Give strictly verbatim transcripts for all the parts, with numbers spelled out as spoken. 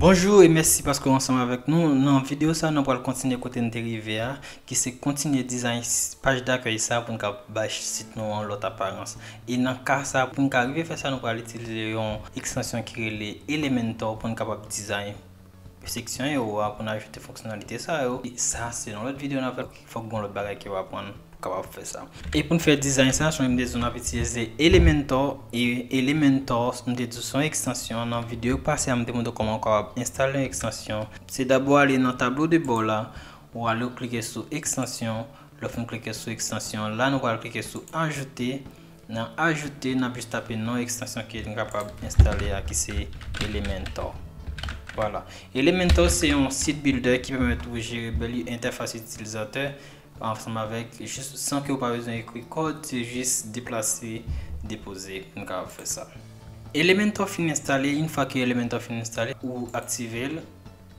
Bonjou e mèsi paske w ansanm avèk nou. Nan videyo sa, nou pral kontinye kote n te rive a, ki se kontinye dizay paj dakèy sa pou n ka bay sit nou yon lòt aparans. E nan ka sa, pou n ka rive fè sa, nou pral itilize yon ekstansyon ki rele Elementor pou n kapab dizay seksyon yo a, pou n ajoute fonksyonalite sa yo. E sa, se yon lòt videyo n ap fè. Fòk gen lòt bagay ke w aprann pou kapab fè sa. E pou n fè dizay sa, jan m te di w, n ap itilize Elementor. E Elementor, m te di w, se yon ekstansyon. Nan videyo pase a, m te montre w kòman w kapab enstale yon ekstansyon. Se dabò ale nan tablo de bò la, ou ale w klike sou ekstansyon. Lè w fin klike sou ekstansyon la, nou pral klike sou ajoute. Nan ajoute, n ap jis tape non ekstansyon ke n kapab enstale a, ki se Elementor. Vwala. Elementor se yon site builder ki pèmèt ou jere bèl entèfas itilizatè ansanm avèk, jis san ke w pa bezwen ekri kòd, se jis deplase, depoze pou n kapab fè sa. Elementor fin enstale, yon fwa ke Elementor fin enstale, ou aktive l.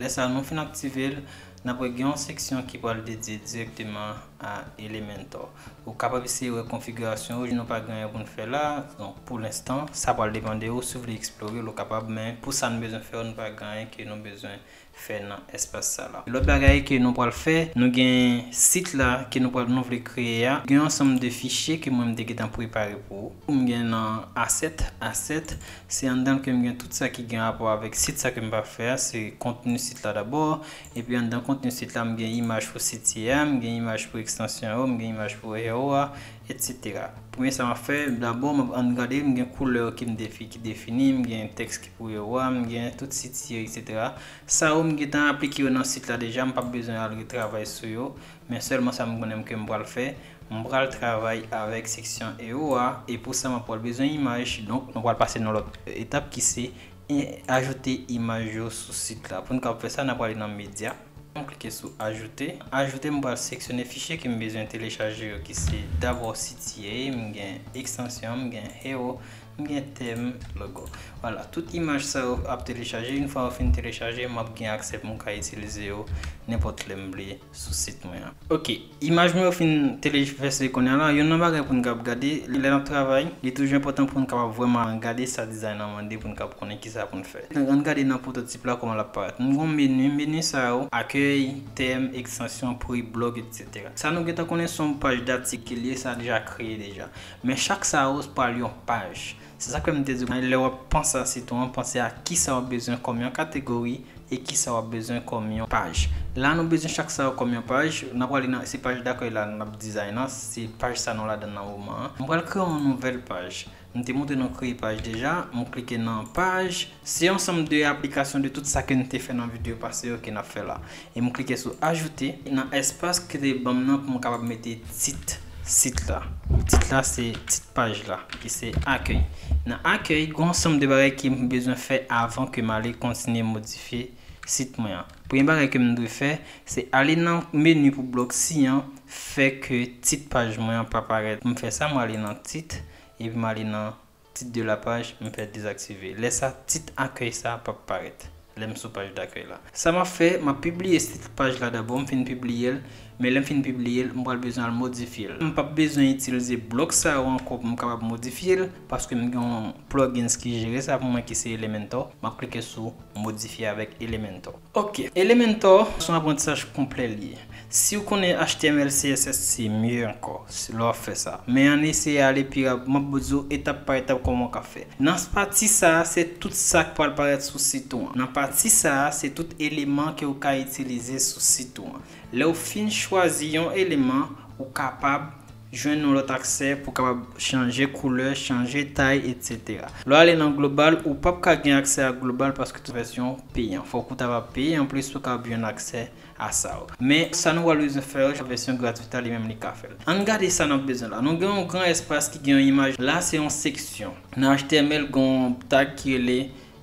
Lè sa a, nou fin aktive l, n ap wè gen yon seksyon ki pral dedye dirèkteman a Elementor. Ou kapab eseye wè konfigirasyon yo, nou pa gen anyen pou n fè la. Donk, pou lenstan, sa pral depann de ou. Si w vle eksplore l, ou kapab, men pou sa n bezwen fè yo, nou pa gen anyen ke nou bezwen fè nan espas sa la. Lòt bagay ke nou pral fè, nou gen sit la ke nou pral, nou vle kreye a. Gen yon ansanm de fichye ke mwen m te gentan prepare pou ou. M gen nan asset, asset, se anndan l ke m gen tout sa ki gen rapò avèk sit sa ke m pral fè a, se kontni sit la dabò, epi anndan kontni sit la, m gen imaj pou site a, m gen imaj pou ekstansyon yo, m gen imaj pou hero a, etsetera. Premye sa m ap fè, dabò, m ap, ann gade, m gen koulè ke m defi-, ki defini, m gen tèks ki pou hero a, m gen tout site yo, etsetera. Sa yo, m gentan aplike yo nan sit la deja, m p ap bezwen al retravay sou yo, men sèlman sa m konnen ke m pral fè, m pral travay avèk seksyon hero a, e pou sa m ap pral bezwen imaj, donk nou pral pase nan lòt etap ki se e, ajoute imaj yo sou sit la. Pou n kapab fè sa, n ap prale nan medya. M klike sou ajoute. Ajoute, m pral seleksyone fichye ke m bezwen telechaje yo, ki se dabò site a, m gen ekstansyon, m gen hero, m gen tèm, logo. Vwala, tout imaj sa yo ap telechaje. Yon fwa yo fin telechaje, m ap gen aksè pou m ka itilize yo nenpòt lè m vle sou sit mwen an. Ok, imaj mwen yo fin telefèse kounye a la. Youn nan bagay pou n kab gade, lè n ap travay, li toujou enpòtan pou n kapab vrèman gade sa dizay nan mande pou n kab konnen kisa pou n fè. Ann gade nan pwototip la kòman l ap parèt. Nou gen yon meni, meni sa yo, akèy, tèm, ekstansyon, pri, blòg, etsetera. Sa nou gentan konnen se yon paj datik ke li ye, sa deja kreye deja. Men chak sa yo pral yon paj. Se sa k fè m te di w, lè w ap panse a sit ou an, panse a kisa w ap bezwen kòm yon kategori e kisa w ap bezwen kòm yon paj. La, nou bezwen chak sa yo kòm yon paj. N ap prale nan, se paj dakèy la n ap dizay nan, se paj sa nou ladan nan moman an. M pral kreye yon nouvèl paj. M te montre nou kreye paj deja. M klike nan paj. Se yon ansanm de aplikasyon de tout sa ke n te fè nan videyo pase yo ke n ap fè la. E m klike sou ajoute nan espas ke te ban m nan pou m kapab mete tit sit la. Tit la se tit paj la, ki se akèy. Nan akèy, gen yon ansanm de bagay ke m bezwen fè avan ke m ale kontinye modifye sit mwen an. Premye bagay ke m dwe fè, se ale nan meni pou blòg si an, fè ke tit paj mwen an pa parèt. Pou m fè sa, m ale nan tit, epi m ale nan tit de la paj, m fè dezaktive. Lè sa, tit akèy sa p ap parèt lè m sou paj dakèy la. Sa m ap fè, m ap pibliye tit paj la dabò, m fin pibliye l, men lè m fin pibliye l, m pral bezwen al modifye l. M p ap bezwen itilize blòg sa yo ankò pou m kapab modifye l, paske m gen yon plugins ki jere sa pou mwen ki se Elementor. M ap klike sou modifye avèk Elementor. Ok, Elementor se yon aprantisaj konplè li ye. Si w konnen H T M L, C S S, se mye ankò lè w ap fè sa. Men ann eseye ale pi rap-, m ap di w etap pa etap kòman w ka fè. Nan pati sa a, se tout sa k pral parèt sou sit ou an. Nan pati sa a, se tout eleman ke w ka itilize sou sit ou an. Lè w fin chwazi yon eleman, ou kapab jwenn yon lòt aksè pou w kapab chanje koulè, chanje tay, etsetera. Lè w ale nan global, ou p ap ka gen aksè a global paske tout vèsyon peyan. Fòk ou ta va peye anplis pou w kapab jwenn aksè a sa yo. Men sa nou pral bezwen fè yo, vèsyon gratwit la, li menm li ka fè l. Ann gade sa n ap bezwen la. Nou gen yon gran espas ki gen yon imaj. La, se yon seksyon. Nan H T M L, gen yon tag ki rele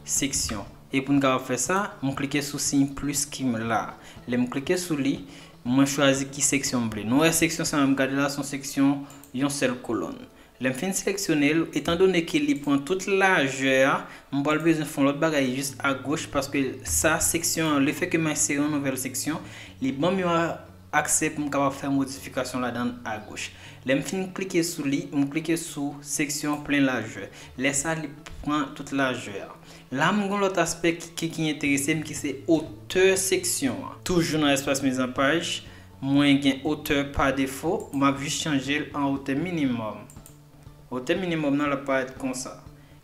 seksyon. E pou n kapab fè sa, m klike sou siy plis ki la. Lè m klike sou li, mwen chwazi ki seksyon m vle. Nou wè seksyon sa m gade la, se yon seksyon, yon sèl kolòn. Lè m fin seleksyone l, etandone ke li pran tout lajè a, m pral bezwen fè yon lòt bagay jis agoch, paske sa seksyon an, lefètke m ensere yon nouvèl seksyon, li ban m yon a-, aksè pou m kapab fè modifikasyon ladan l agoch. Lè m fin klike sou li, m klike sou seksyon plen lajè. Lè sa, li pran tout lajè a. La, m gen lòt aspè ki, ki, ki enterese m, ki se otè seksyon an. Toujou nan espas mizanpaj, mwen gen otè pa defo, m ap jis chanje l an otè minimòm. Otè minimòm nan, l ap parèt konsa.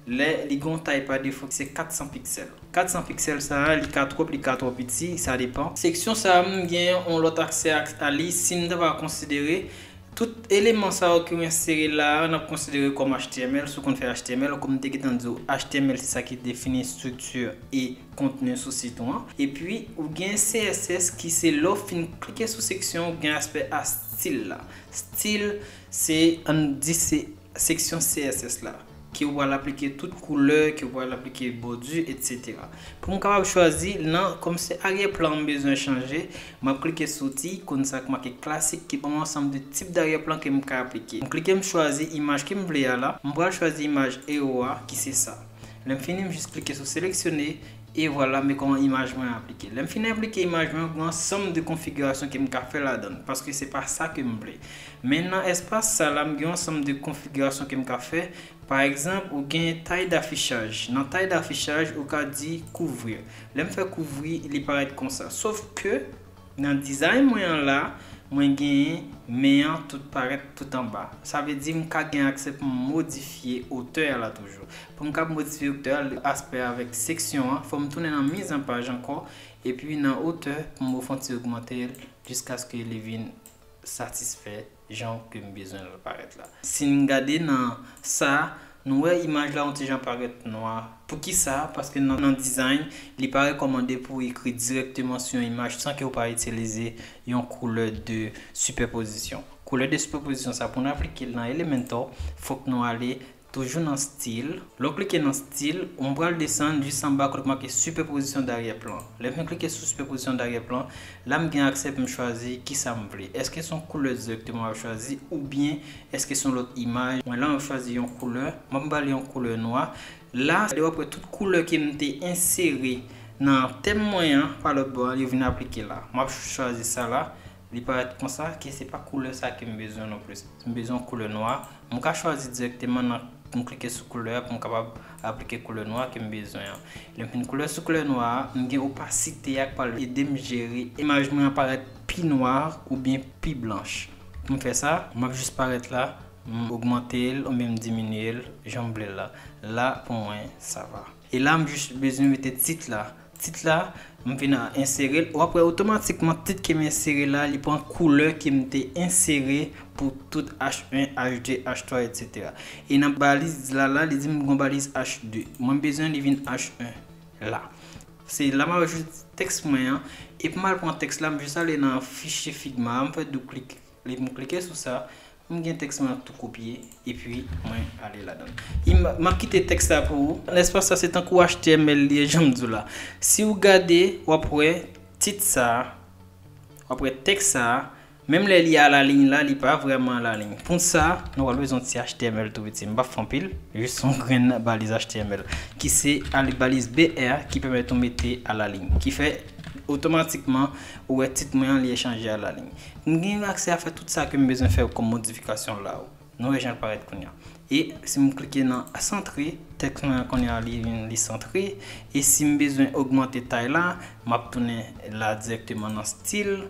Lè li gen yon tay pa defo ki se kat san piksèl. Kat san piksèl sa a, li ka twòp, li ka twò piti, sa depan. Seksyon sa a, m gen yon lòt aksè a, a li, si m ta va konsidere tout eleman sa yo ki w ensere la a, n ap konsidere kòm H T M L, si w konn fè H T M L, kòm m te gentan di w, H T M L se sa ki defini estrikti e kontni sou sit ou an. Epi, ou gen C S S ki se lè w fin klike sou seksyon, ou gen aspè a stil la. Stil, se, ann di, se seksyon C S S la, ke w pral aplike tout koulè, ke w pral aplike bòdi, etsetera. Pou m kapab chwazi, nan, kòm se aryè plan m bezwen chanje, m ap klike sou ti ikòn sa k make klasik, ki ban m ansanm de tip daryè plan ke m ka aplike. M klike, m chwazi imaj ke m vle a la, m pral chwazi imaj ewo a, ki se sa. Lè m fini, m jis klike sou seleksyone, e vwala, men kòman imaj mwen aplike. Lè m fin aplike imaj mwen, gen yon ansanm de konfigirasyon ke m ka fè ladan l, paske se pa sa ke m vle. Men nan espas sa la, m gen yon ansanm de konfigirasyon ke m ka fè. Pa egzanp, ou gen tay dafichaj. Nan tay dafichaj, ou ka di kouvrir. Lè m fè kouvri, li parèt konsa. Sof ke, nan dizay mwen an la, mwen genyen men an tout parèt tout anba. Sa vle di m ka gen aksè pou m modifye otè a la toujou. Pou m kab modifye otè a, aspè avèk seksyon an, fò m tounen nan mizanpaj ankò, epi nan otè, pou m fè yon ti ogmante l jiskaske li vin satisfè jan ke m bezwen l parèt la. Si n gade nan sa, nou wè imaj la yon ti jan parèt nwa. Poukisa? Paske nan, nan dizay, li pa rekòmande pou w ekri dirèkteman sou yon imaj san ke w pa itilize yon koulè de sipèpozisyon. Koulè de sipèpozisyon sa, pou n aplike l nan Elementor, fòk nou ale toujou nan stil. Lè w klike nan stil, ou pral desann jis anba kote k make sipèpozisyon daryè plan. Lè m fin klike sou sipèpozisyon daryè plan, la m gen aksè pou m chwazi kisa m vle. Èske se yon koulè dirèkteman m ap chwazi oubyen èske se yon lòt imaj? Mwen la, m ap chwazi yon koulè. M ap ba li yon koulè nwa. La, w ap wè tout koulè ke m te ensere nan tèm mwen an, pa lòt bò a, yo vin aplike la. M ap chwazi sa la. Li parèt konsa, ke se pa koulè sa ke m bezwen non plis. M bezwen yon koulè nwa. M ka chwazi dirèkteman nan, m klike sou koulè a pou m kapab aplike koulè nwa ke m bezwen an. Lè m fin koulè sou koulè nwa a, m gen opasite a k pral ede m jere imaj mwen an parèt pi nwa oubyen pi blanch. Pou m fè sa, m ap jis parèt la, m ogmante l oubyen m diminye l jan m vle l la. La, pou mwen, sa va. E la, m jis bezwen mete tit la. Tit la, m vin ensere l. W ap wè otomatikman tit ke m ensere la, li pran koulè ke m te ensere pou tout H un, H deux, H trois, etsetera. E nan baliz la, la, li di m gon baliz H deux. Mwen, m bezwen li vin H un la. Se la m ap ajoute tèks mwen an. E pou m al pran tèks la, m jis ale nan fichye Figma, m fè doub klik. Lè m klike sou sa, m gen tèks mwen tou kopye, epi mwen ale ladan l. E m, m ap kite tèks la pou ou. Lèspas sa se tankou H T M L li ye, jan m di w la. Si w gade, w ap wè tit sa, w ap wè tèks sa, menm lè li alaliy la, li pa vrèman alaliy. Pou sa, nou pral bezwen ti H T M L tou piti. M p ap fè anpil, jis yon grenn baliz H T M L, ki se al-, baliz B R ki pèmèt ou mete alaliy. Ki fè, otomatikman, ou wè tit mwen an, li chanje alaliy. M gen aksè a fè tout sa ke m bezwen fè kòm modifikasyon la. Nou wè jan l parèt kounye a. E si m klike nan santre, tèks mwen an kounye a li, li santre. E si m bezwen ogmante tay la, m ap tounen la dirèkteman nan stil,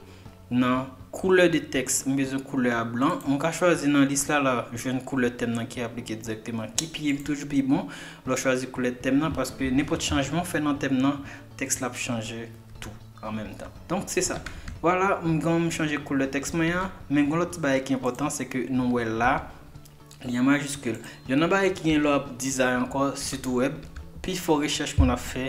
nan koulè de tèks. M bezwen koulè a blan. M ka chwazi nan lis la, la, jwenn koulè tèm nan ki aplike dirèkteman, ki pi, toujou pi bon. Lè w chwazi koulè tèm nan, paske nenpòt chanjman w fè nan tèm nan, tèks la ap chanje tou an menm tan. Donk, se sa. Vwala, m gen m chanje koulè tèks mwen an, men gen lòt ti bagay ki enpòtan, se ke nou wè la, li an majiskil. Youn nan bagay ki gen lè w ap dizay ankò, sitou wèb, pifò rechèch moun ap fè,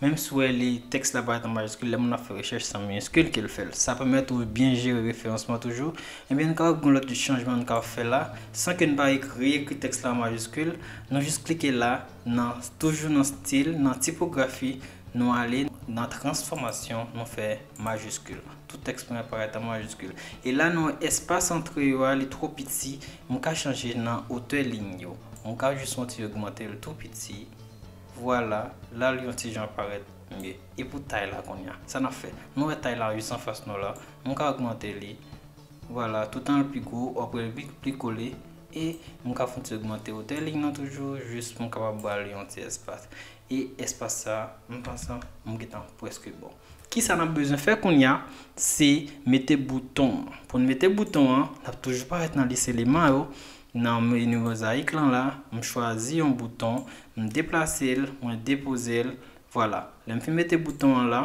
menm si w wè li, tèks la parèt an majiskil, lè moun ap fè rechèch, se an minyiskil ke l fè l. Sa pèmèt ou byen jere referans mwen toujou. Ebyen, n kapab gen lòt chanjman n kapab fè la, san ke n pa ekri, reyekri tèks la an majiskil. Nou jis klike la, nan, toujou nan stil, nan tipografi, nou ale nan transfòmasyon, nou fè majiskil. Tout tèks mwen parèt an majiskil. E la, nan espas antre yo a, li twò piti, m ka chanje nan otè liy yo. M ka jis fè yon ti ogmante l tou piti. Vwala, la l yon ti jan parèt mye. E pou tay la kounye a, sa n ap fè? Nou wè tay la jis anfas nou la. M ka ogmante li. Vwala, toutan l pi gwo, w ap wè l pi, pi kole. E m ka fè yon ti ogmante wotè liy nan toujou, jis pou m kapab ba l yon ti espas. E espas sa, m panse m gentan prèske bon. Kisa n ap bezwen fè kounye a? Se mete bouton an. Pou n mete bouton an, n ap toujou parèt nan lis eleman yo. Nan meni mozayik lan la, m chwazi yon bouton, m deplase l, mwen depoze l. Vwala. Lè m fin mete bouton an la,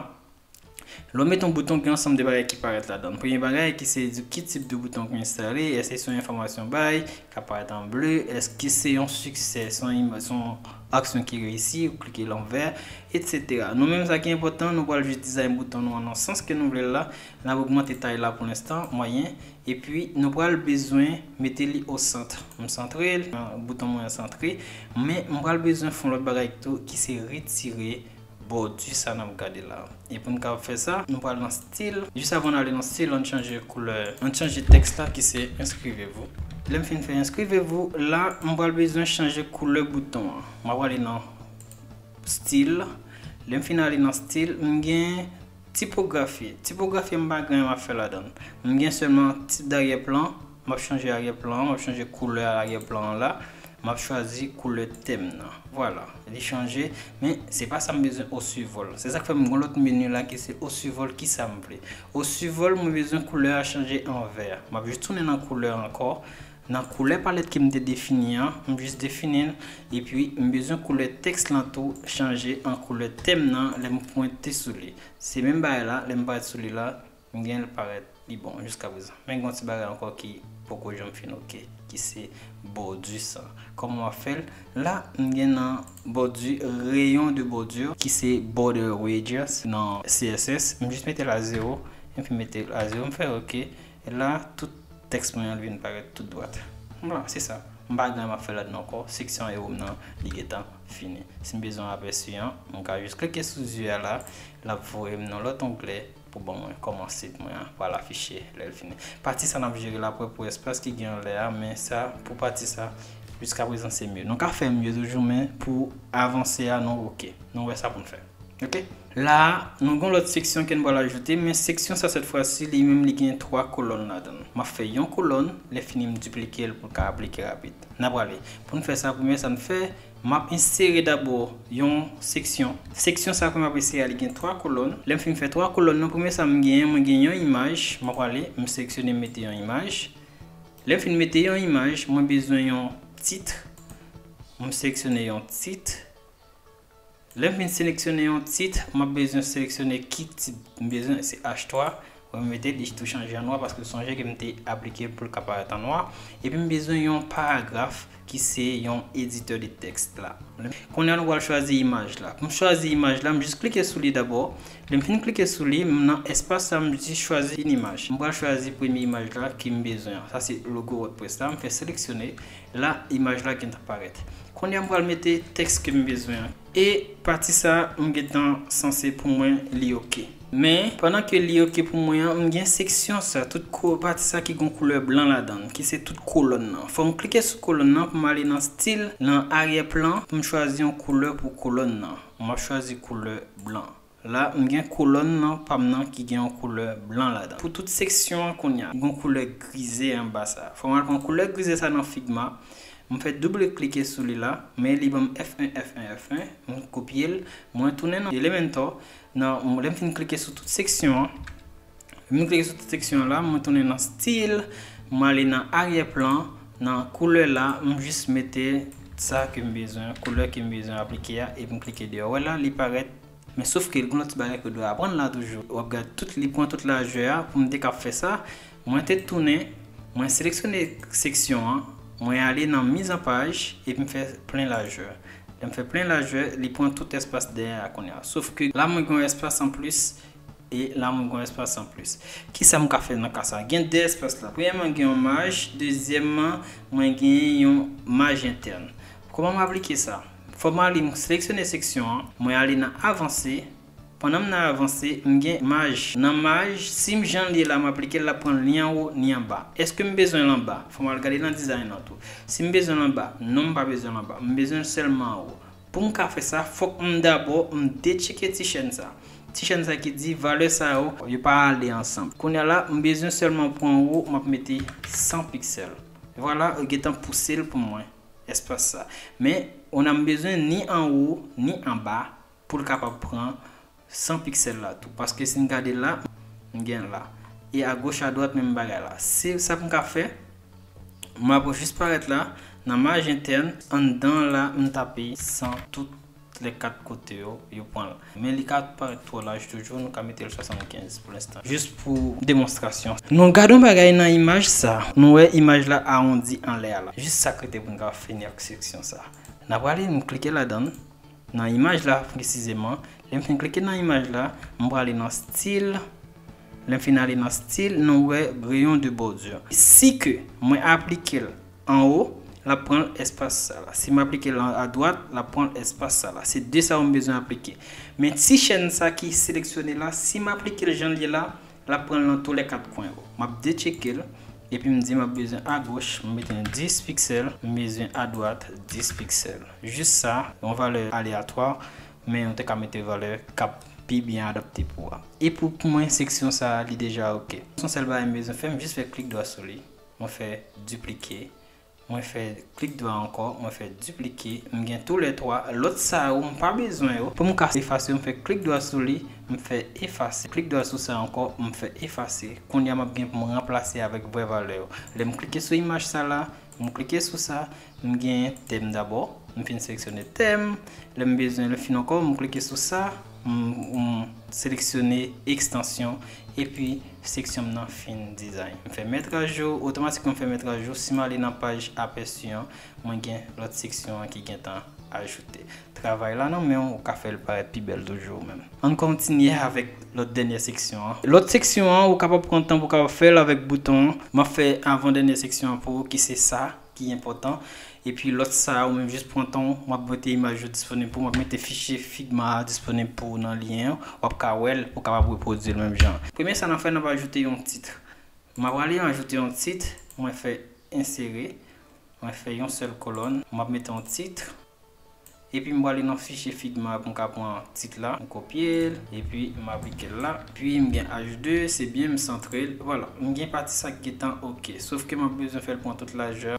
lè w mete yon bouton, gen ansanm de bagay ki parèt ladan l. Premye bagay ki se di ki tip de bouton ki enstale, èske se yon enfòmasyon bay, k ap parèt an ble, èske se yon siksè, se yon, se yon aksyon ki reyisi, ou klike l an vè, etsetera. Nou menm sa ki enpòtan, nou pral jis dizayn bouton nou an nan sans ke nou vle l la. N ap ogmante tay la pou lenstan, mwayen. Epi, nou pral bezwen mete li o sant. M santre l, bouton mwen an santre, men m pral bezwen fè yon lòt bagay tou ki se retire bòdi sa n ap gade la. E pou n kapab fè sa, nou pral nan stil. Jis avan n ale nan stil, ann chanje koulè, ann chanje tèks la ki se inscrivez-vous. Lè m fin fè inscrivez-vous, la, m pral bezwen chanje koulè bouton an. M ap ale nan stil. Lè m fin ale nan stil, m gen tipografi. Tipografi, m pa gen anyen m ap fè ladan l. M gen sèlman tip daryè plan. M ap chanje aryè plan an, m ap chanje koulè aryè plan an la. M ap chwazi koulè tèm nan. Vwala, li chanje, men se pa sa m bezwen osivòl. Se sa k fè m gen lòt meni la ki se osivòl, kisa m vle. Osivòl, mwen bezwen koulè a chanje an vè. M ap jis tounen nan koulè ankò. Nan koulè palèt ke m te defini an, m jis defini l, epi m bezwen koulè tèks lan tou chanje an koulè tèm nan lè m pwente sou li. Se menm bagay la, lè m parèt sou li la, m gen l parèt li bon jiska prezan. Men gen yon ti bagay ankò ki poko janm fin oke, ki se bòdi sa. Kòman w ap fè l? La, m gen nan bòdi, rayon de bordure, ki se border radius nan C S S. M jis mete l a zewo, epi mete l a zewo, m fè oke. E la, tout tèks mwen an vin parèt tout dwat. Vwala, se sa. M pa gen anyen m ap fè ladan l ankò. Seksyon ewo m nan, li gentan fini. Si m bezwen apèsi an, m ka jis klike sou zye a la, l ap voye m nan lòt onglè pou ban mwen kòman sit mwen an pral afiche lè l fini. Pati sa n ap jere l apre pou espas ki gen anlè a, men sa, pou pati sa, jiska prezan se mye. Nou ka fè mye toujou, men pou avanse a, nou oke. Nou wè sa pou n fè. Oke? La, nou gen yon lòt seksyon ke n pral ajoute, men seksyon sa, sèt fwa si, li menm, li gen twa kolòn ladan l. M ap fè yon kolòn, lè fini, m diplike l pou l ka aplike rapid. N a prale. Pou n fè sa, premye sa n fè, m ap ensere dabò yon seksyon. Seksyon sa ke m ap ensere a, li gen twa kolòn. Lè m fin fè twa kolòn nan, premye sa m genyen, mwen gen yon imaj. M ap prale, m seleksyone, m mete yon imaj. Lè m fin mete yon imaj, mwen bezwen yon tit. M seleksyone yon tit. Lè m fin seleksyone yon tit, m ap bezwen seleksyone ki tit m bezwen, se H twa. Mwen mete li tou chanje an nwa paske sonje ke m te aplike l pou l ka parèt an nwa. Epi m bezwen yon paragraf ki se yon editè de tèks la. Kounye a nou pral chwazi imaj la. Pou m chwazi imaj la, m jis klike sou li dabò. Lè m fin klike sou li, m nan espas la, m jis chwazi une image. M pral chwazi premye imaj la ke m bezwen an. Sa se logo WordPress la. M fè seleksyone. La, imaj la gentan parèt. Kounye a m pral mete tèks ke m bezwen an. E pati sa, m gentan sanse pou mwen li oke. Men, pandan ke li oke pou mwen an, m gen seksyon sa, tout ko-, pati sa ki gon koulè blan ladan l, ki se tout kolòn nan. Fò m klike sou kolòn nan pou m ale nan stil, nan aryè plan, pou m chwazi yon koulè pou kolòn nan. M ap chwazi koulè blan. La, m gen kolòn nan pa m nan ki gen yon koulè blan ladan. Pou tout seksyon an kounye a, gon koulè grize anba sa. Fò m al pran koulè grize sa nan Figma. M fè double klike sou li la, men li ban m F en, F en, F en. M kopye l, mwen tounen nan Elementor. Nan, lè m fin klike sou tout seksyon an, lè m klike sou tout seksyon an la, mwen tounen nan stil, mwen ale nan aryè plan, nan koulè la, m jis mete sa ke m bezwen, koulè ke m bezwen aplike a, epi m klike deyò. Wè la, li parèt. Men sof ke gon lòt ti bagay ke w dwe aprann la toujou. W ap gade tout, li pran tout lajè a. Pou m te kab fè sa, mwen te tounen, mwen seleksyone seksyon an, mwen ale nan mise en page, epi m fè plen lajè. Lè m fè plen lajè, li pran tout espas dèyè a kounye a. Sof ke la mwen gen yon espas anplis, e la mwen gen yon espas anplis. Kisa m ka fè nan ka sa? Gen de espas la. Premyèman, gen yon maj. Dezyèmman, mwen gen yon maj entèn. Kòman m aplike sa? Fò m ale, m seleksyone seksyon an, mwen ale nan avanse. Pandan m nan avanse, m gen maj. Nan maj, si m jan l ye la, m aplike l, l ap pran l ni anwo, ni anba. Èske m bezwen l anba? Fò m al gade nan dizayn nan tou. Si m bezwen l anba, non, m pa bezwen l anba. M bezwen l sèlman anwo. Pou m ka fè sa, fòk m dabò m detcheke ti chèn sa. Ti chèn sa ki di valè sa yo, yo pa ale ansanm. Kounye a la, m bezwen sèlman pou anwo, m ap mete san piksèl. Vwala, yo gentan pouse l pou mwen, espas sa. Men, on a m bezwen ni anwo, ni anba pou l kapab pran san piksèl la tou. Paske si n gade la, m gen la. E agoch adwat, menm bagay la. Se sa pou m ka fè, m ap jis parèt la, nan maj entèn, anndan la, m tape san tout lè kat kote yo, yo pran l. Men li ka parèt twò laj toujou, nou ka mete l swasannkenz pou lenstan. Jis pou demonstrasyon. Nou gade yon bagay nan imaj sa. Nou wè imaj la awondi anlè a la. Jis sa k rete pou n ka fini ak seksyon sa. N a prale, m klike ladan l. Nan imaj la presizeman, lè m fin klike nan imaj la, m prale nan stil. Lè m fin ale nan stil, nou wè rayon de bordure. Si ke mwen aplike l anwo, l ap pran l espas sa la. Si m aplike l an- adwat, l ap pran l espas sa la. Se de sa yo m bezwen aplike. Men ti chèn sa ki seleksyone la, si m aplike l jan l ye la, l ap pran l nan tou lè kat kwen yo. M ap detcheke l, epi m di m ap bezwen agoch, m mete dis piksèl, m bezwen adwat dis piksèl. Jis sa, yon valè aleyatwa, men ou te ka mete valè k ap pi byen adapte pou ou a. E pou, pou mwen, seksyon sa a, li deja oke. Se yon sèl bagay m bezwen fè, m jis fè klik dwa sou li. Mwen fè diplike. Mwen fè klik dwa ankò, mwen fè diplike. M gen tou lè twa. Lòt sa yo, m pa bezwen yo. Pou m ka efase yo, m fè klik dwa sou li, m fè efase. Klik dwa sou sa ankò, m fè efase. Kounye a, m ap gen pou m ranplase avèk vrè valè yo. Lè m klike sou imaj sa la, m klike sou sa, m gen tèm dabò. M fin seleksyone tèm. Lè m bezwen, lè fin ankò, m klike sou sa, m, m seleksyone ekstansyon, epi seksyon m nan fin dizayn. M fè mèt ajou, otomatikman m fè mèt ajou. Si m ale nan paj apèsi an, mwen gen lòt seksyon an ki gentan ajoute. Travay la nan men w, ou ka fè l parèt pi bèl toujou ou menm. Ann kontinye avèk lòt dènyè seksyon an. Lòt seksyon an, ou kapab pran tan pou w kapab fè l avèk bouton an. M ap fè avan dènyè seksyon an pou ou, ki se sa ki enpòtan. Epi lòt sa a, ou menm jis pran tan w, m ap mete imaj yo disponib pou w, m ap mete fichye Figma a disponib pou ou nan lyen an, w ap ka wè l, pou w kapab repwodui l menm jan an. Premye sa n ap fè, n ap ajoute yon tit. M ap prale ajoute yon tit, mwen fè ensere, mwen fè yon sèl kolòn, m ap mete yon tit, epi m prale nan fichye Figma pou m ka pran tit la, m kopye l, epi m aplike l la, epi m gen H de, se byen, m santre l, vwala, m gen pati sa ki gentan oke, sof ke m ap bezwen fè l pran tout lajè.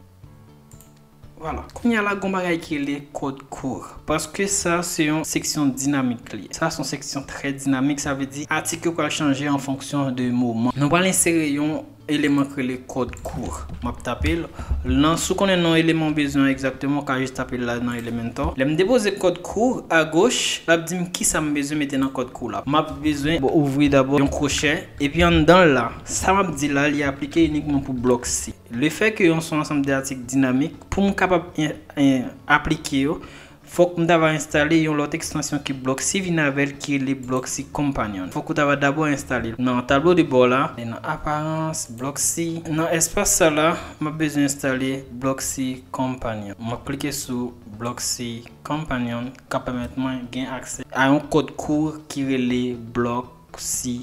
Vwala. Kounye a la, gon bagay ki rele kòd kou. Paske sa, se yon seksyon dinamik li ye. Sa, se yon seksyon trè dinamik, sa vle di atik yo pral chanje an fonksyon de moman. Nou pral ensere yon eleman ki rele kòd kou. M ap tape l. Nan, si w konnen non eleman w bezwen an egzakteman, w ka jis tape l la nan Elementor. Lè m depoze kòd kou agoch, l ap di m kisa m bezwen mete nan kòd kou la. M ap bezwen, bon, ouvri dabò yon kwochè. Epi anndan l la, sa m ap di la, li aplike inikman pou blòk C. Lefètke yon se yon ansanm de atik dinamik, pou m kapab en- en- aplike yo, fòk m ta va enstale yon lòt ekstansyon ke blòk C vin avè l, ki rele blòk C Companion. Fòk ou ta va dabò enstale l nan tablo de bò la, e nan aparans, blòk C. Nan espas sa la, m ap bezwen enstale blòk C Companion. M ap klike sou blòk C Companion, k ap pèmèt mwen gen aksè a yon kòd kou ki rele blòk C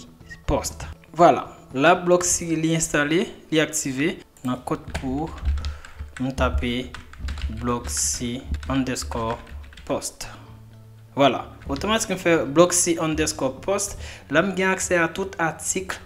Post. Vwala, la blòk C li enstale, li aktive. Nan kòd kou, m tape blòk C underscore post. Vwala, otomatik m fè blòk C underscore post. La m gen aksè a tout atik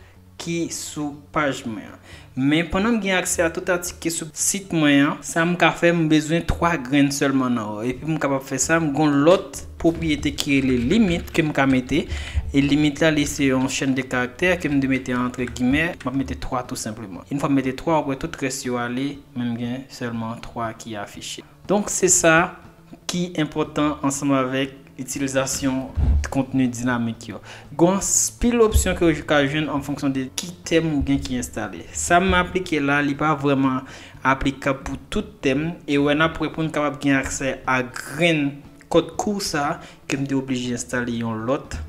ki sou paj mwen an. Men pandan m gen aksè a tout atik ki sou sit mwen an, sa m ka fè, m bezwen twa grenn sèlman nan ò. Epi m kapab fè sa, m gon lòt pwopriyete ki rele limit ke m ka mete. E limit la, li se yon chèn de karaktè ke m te mete antre gimè. M ap mete twa tou senpleman. Yon fwa m mete twa, apre tout rès yo ale, men m gen sèlman twa ki afiche. Donk, se sa ki enpòtan ansanm avèk itilizasyon kontni dinamik yo. Gon anpil opsyon ke w ka jwenn an fonksyon de ki tèm ou gen ki enstale. Sa m aplike la, li pa vrèman aplikab pou tout tèm, e wè n ap wè pou n kapab gen aksè a grenn kòd kou sa ke m te oblije enstale yon lòt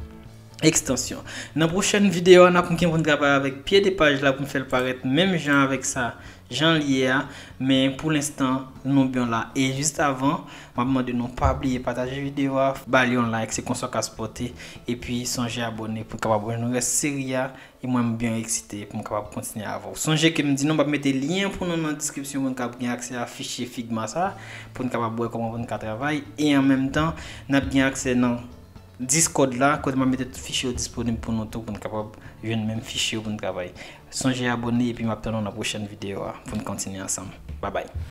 ekstansyon. Nan pwochèn videyo a, n ap gen pou n travay avèk pye de paj la pou n fè l parèt menm jan avèk sa jan l ye a, men pou lenstan, nou byen la. E jis avan, m ap mande nou pa bliye pataje videyo a, ba li yon like, se konsa w ka sipòte, epi sonje abòne pou n kapab jwenn rès seri a, e mwen m byen eksite pou m kapab kontinye avè w. Sonje ke m di nou, m ap mete lyen pou nou nan deskripsyon pou n kapab gen aksè a fichye Figma sa, pou n kapab wè kòman pou n ka travay, e an menm tan, n ap gen aksè nan Discord la, kote m ap mete tout fichye yo disponib pou nou tou, pou n kapab jwenn menm fichye yo pou n travay. Sonje abòne, epi m ap tann nou nan pwochèn videyo a, pou n kontinye ansanm. Babay.